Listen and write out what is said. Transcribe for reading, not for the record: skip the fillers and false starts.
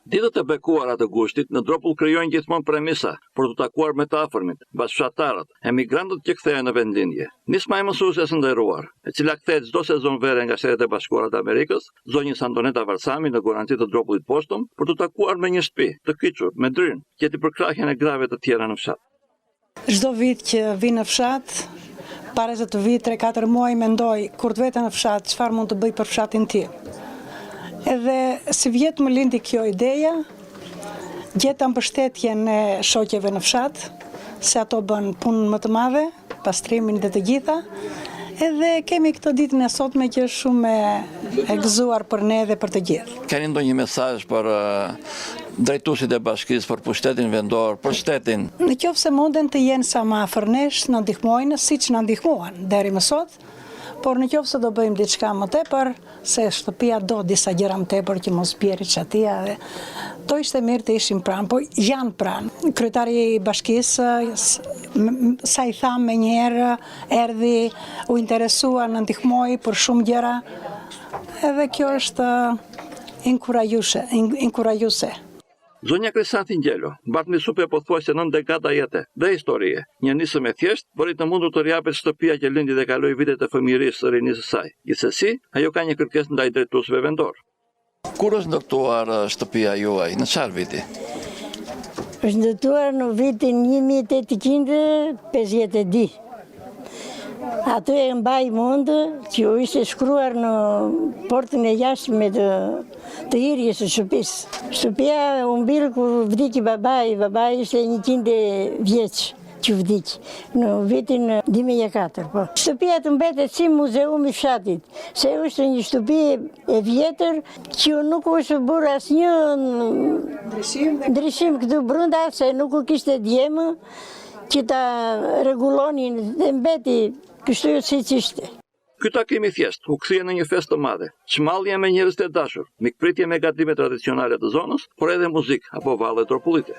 Ditët e bekuara të gushtit në Dropull krijojnë gjithmonë premisa për t'u takuar me të afërmit, bashkëfshatarët, emigrantët që kthehen në vendlindje. Nisma e mësueses së nderuar, e cila kthehet çdo sezon vere nga Shtetet e Bashkuara të Amerikës, zonjës Antoneta Varsami në Goranci të Dropullit Poshtëm, për t'u takuar me një shtëpi, të kyçur, me dryn, gjeti përkrahjen e grave të tjera në fshat. Çdo vit që vij në fshat, para se të vij 3-4 muaj mendoj kur të vete në fshat çfarë mund të bëj për fshatin tim. Edhe sivjet më lindi kjo ideja, gjeta mbështetjen e shoqeve në fshat, se ato bënë punën më të madhe, pastrimin dhe të gjitha. Edhe kemi këtë ditën e sotme që është shumë e gëzuar për ne dhe për të gjithë. Keni ndonjë mesazh për drejtuesit e bashkisë, për pushtetin vendor, për shtetin? Në qoftë se munden të jenë sa më afër nesh, na ndihmojnë siç na ndihmuan deri më sot, por në qoftë se do bëjmë diçka më tepër, se shtëpia do disa gjëra më tepër që mos bjeri çatia dhe do ishte mirë të ishin pranë, po janë pranë. Kryetari i bashkisë, sa i thamë menjëherë, erdhi, u interesua, na ndihmoi për shumë gjëra, edhe kjo është inkurajuese, inkurajuese. Zonja Krisanthi Ngjelo, mbart mbi supe pothuajse nëntë dekada jete dhe historie. Një nismë e thjeshtë bëri të mundur të rihapet shtëpia që lindi dhe kaloi vitet e fëmijërisë së rinisë së saj. Gjithsesi, ajo ka një kërkesë ndaj drejtuesve vendorë. Kur është ndërtuar shtëpia juaj, në çfarë viti? Është ndërtuar në vitin 1852. Atë e mbaj mend që u ishte shkruar në portën e jashtme të, të hyrjes së shtëpisë. Shtëpia u mbill kur vdiq babai, babai ishte 100 vjeç që vdiq në vitin 2004. Po. Shtëpia të mbetet si muzeum i fshatit, se është një shtëpi e vjetër që nuk është bërë asnjë ndryshim këtu brenda, se nuk u kishte djemë, që ta rregullonin dhe mbeti kështu siç ishte. Ky takim i thjeshtë u kthye në një festë të madhe, çmallje me njerëzit e dashur, mikpritje me gatime tradicionale të zonës, por edhe muzikë apo valle dropullite.